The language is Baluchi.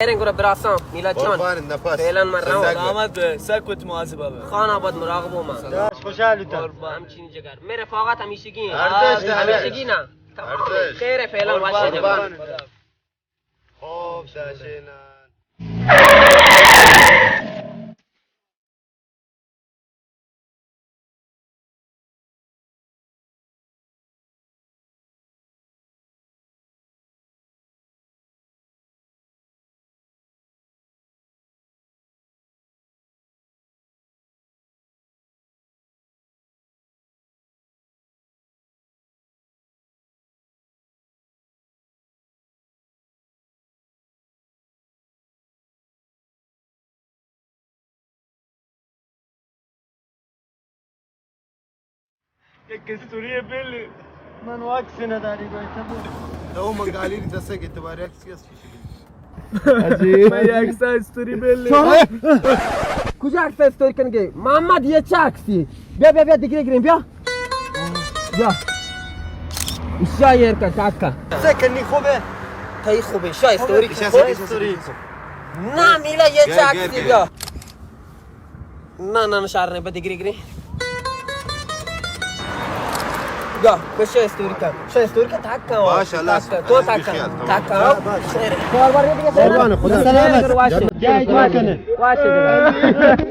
خیریں گرا براساں، میلاد جان۔ قربان نفس۔ فعلاً من رواں۔ زندگ بات۔ سلامت بے، سکوت مواظب بے۔ خان آباد مراقب بو من۔ داش خوشحال ہوتا۔ قربان۔ ہمچین جگر۔ میرے فوقات ہمیشگی ہیں۔ ارزش دارے۔ ہمیشگی نا۔ تمام۔ ارزش۔ خیر ہے، فعلاً قربان۔ واشے قربان۔ جان۔ خوب داشینان۔ یک استوری بل، من عکس نداری گوشت۔ تو من گالی دسته که تو بار عکس کس عجیب۔ من یک سا استوری بل۔ کجا عکس استوری کنگے؟ محمد، یہ چه عکسی؟ بیا، بیا، بیا، دگرے گریں، بیا۔ بیا۔ ایشا ایر کن، کاکا۔ چه کنی خوبه؟ تئی خوبه، ایشا استوری کن۔ ایشا خوب استوری۔ نا، میلا، یہ چه عکسی؟ بیا۔ نا، نا، نا، شار نے، بیا دگرے گریں۔ بیا، بیا، شا استوری کن۔ شا استوری کن، تاک کن۔ باش، اللہ تاک کن۔ تو تاک کن۔ بخیر، تمام۔ تاک کن۔ بس۔ کاربار نہیں دیگه۔ قربان، خدا۔ سلامت۔ واشه۔ جنت واشه۔ واشه۔